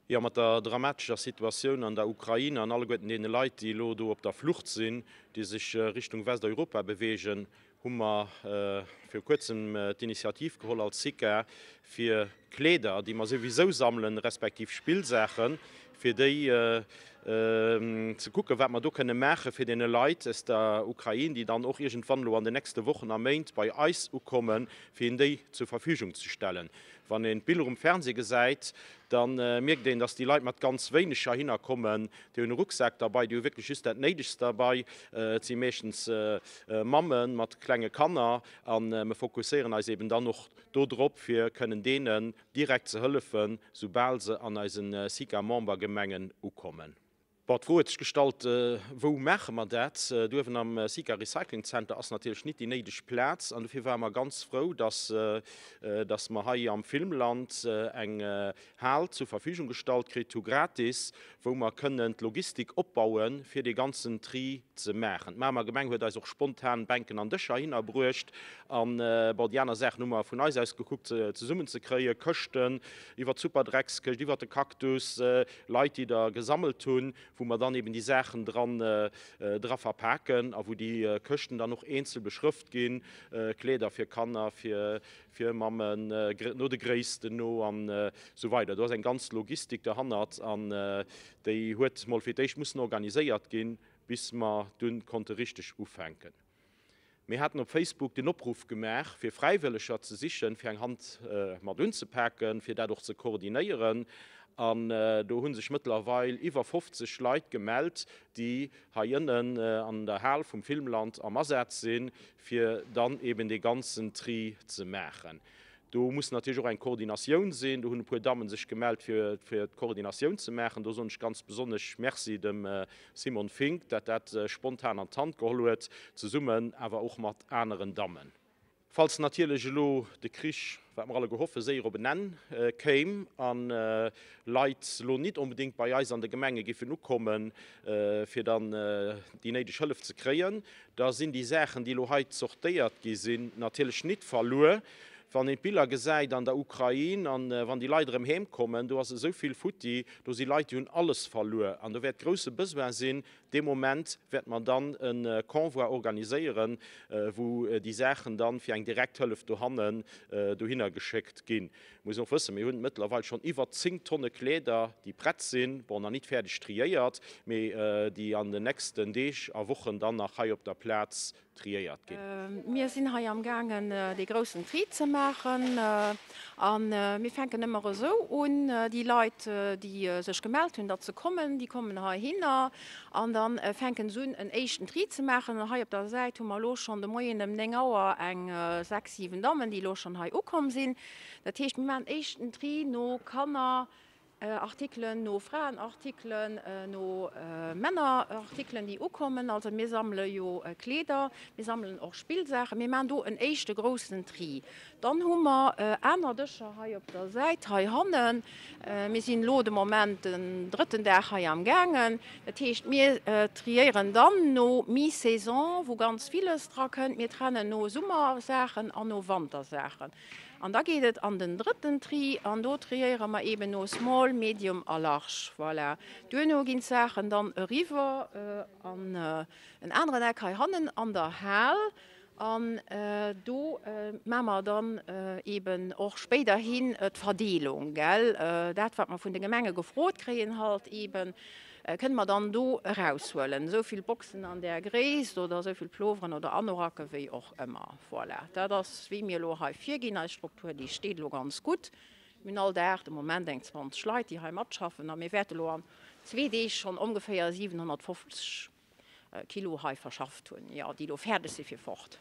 Jo, mat der dramatescher Situatioun an der Ukrain an alleguerten deene Leit, déi elo do op der Flucht sinn, déi sech Richtung Westeuropa beweegen, hu mer viru kuerzem d'Initiativ geholl als SICA, fir Kleeder, déi mer souwisou sammelen, respektiv Spillsaachen, fir déi ze kucken, wat mer do kënne maachen, fir deene Leit aus der Ukrain, déi dann och iergendwann elo an den nächste Wochen a Méint bei eis ukommen, fir hinnen déi zur Verfügung ze stellen. Wann een d'Biller um Fernseh gesäit, da mierkt een, dass déi Leit mat ganz wéineg heihinner kommen. Déi hunn e Rucksak derbei, déi hu wierklech just dat Néidegst derbei. Et si meeschtens Mamme mat klenge Kanner a mir fokusséieren eis eben dann och do drop, fir kënnen deenen direkt ze hëllefen, soubal se an eise SICA-Membergemengen ukommen. Bon, d'Fro huet sech gestallt, Wou maache mer dat? Do uewen am Sika Recycling Center ass natierlech nit déi néideg Plaz. An dofir ware mer ganz frou, dass, dass mer hei am Filmland eng Hal zur Verfügung gestallt kritt hu, gratis, wou mer kënnen d'Logistik opbauen, fir dee ganzen Tri ze maachen. D'Mamer Gemeng huet eis och spontan Bänken an Dëscher heihinner bruecht. An, bon, déi aner Saachen hu mer vun eis aus gekuckt zesummenzekréien, Këschten, iwwer d'Superdreckskëscht, iwwer de Cactus, Leit, déi der gesammelt hunn, wou mer dann eben déi Saachen dran dra verpaken a wou déi Këschten dann och eenzel beschrëft ginn, Kleeder fir Kanner, fir fir Mammen, no de Gréissten no an esou weider. Do ass eng ganz Logistik derhannert an déi huet mol fir d'éischt mussen organiséiert ginn, bis mer dunn konnte richteg ufänken. Mir haten op Facebook den Opruff gemaach, fir Fräiwëlleger ze sichen, fir eng Hand mat unzepaken, fir dat och ze koordinéieren. An do hu sech mëttlerweil iwwer 50 Leit gemellt, déi hei ënnen an der Hal vum Filmland am Asaz sinn, fir dann eben dee ganzen Tri ze maachen. Do muss natierlech och eng Koordinatioun sinn. Do hunn e puer Dammen sech gemellt, fir d'Koordinatioun ze maachen. Do soen ech ganz besonnesch Merci dem Simone Finck, dat dat spontan an d'Hand geholl huet, zesummen awer och mat aneren Dammen. Falls natierlech elo de Krich, wat mer alleguer hoffen, séier op en Enn kéim a Leit elo nit onbedéngt bei eis an de Gemenge giffen ukommen, fir dann déi néideg Hëllef ze kréien, Da sinn déi Saachen, déi elo hei zortéiert gi sinn, natierlech nit verluer. Wann een d'Biller gesäit an der Ukrain an wann déi Leit erëm heem kommen, do ass esou vill futti, do si Leit, déi hunn alles verluer an do wäert grousse Besoin sinn. Dee Moment wäerte mer dann e Convoi organiséieren, wou déi Saachen dann fir eng direkt Hëllef dohannen dohinner geschéckt ginn. Muss een och wëssen, mir hunn mëttlerweil schonn iwwer 10 Tonne Kleeder, déi prett sinn, bon, nach nit fäerdeg triéiert, mee déi an den nächsten Deeg a Wochen dann nach hei op der Plaz triéiert ginn. Mir sinn hei am gaangen dee groussen Tri ze maachen a mir fänken ëmmer esou un, déi Leit, déi sech gemellt hunn, datt se kommen, déi kommen heihinner an da fänken se un en éischten Tri ze maachen. An hei op der Säit hu mer elo schonn de Moien ëm 9 Auer eng 6, 7 Dammen, déi elo schonn hei ukomm sinn. Dat heescht, mir maachen éischten Tri no Kannerartikelen, no Fraenartikelen, no Männerartikelen, déi ukommen. Also mir sammele jo Kleeder, mir sammelen och Spillsaachen. Mir maachen do en éischte groussen Tri. Dann hu mer aner Dëscher hei op der Säit, hei hannen. Mir sinn elo de Moment den drëtten Dag hei am gaangen. Dat heescht, mir triéieren dann no Mi-Saison, wou ganz villes dra kënnt. Mir trennen no Summersaachen an no Wantersaachen. An da geet et an den drëtten Tri an do triéiere mer eeben no Small, Medium a Large. Voilà. Duerno ginn d'Saachen dann eriwwer an en aneren Eck hei hannen an der Hal an do maache mer dann eeben och spéiderhin d'Verdeelung, gell. Dat, wat mer vun de Gemenge gefrot kréien halt eeben, Kënne mer dann do eraushuelen, esou vill Boxen an där Gréisst oder esou vill Ploveren oder Anoraken, wéi och ëmmer. Voilà, dat ass wéi mir elo hei virginn. Eis Struktur, déi steet elo ganz gutt. Mir hunn all Dag de Moment eng 20 Leit, déi hei matschaffen a mir wäerte elo an zwee Deeg schonn ongeféier 750 Kilo hei verschafft hunn, jo, déi elo fäerdeg si fir fort.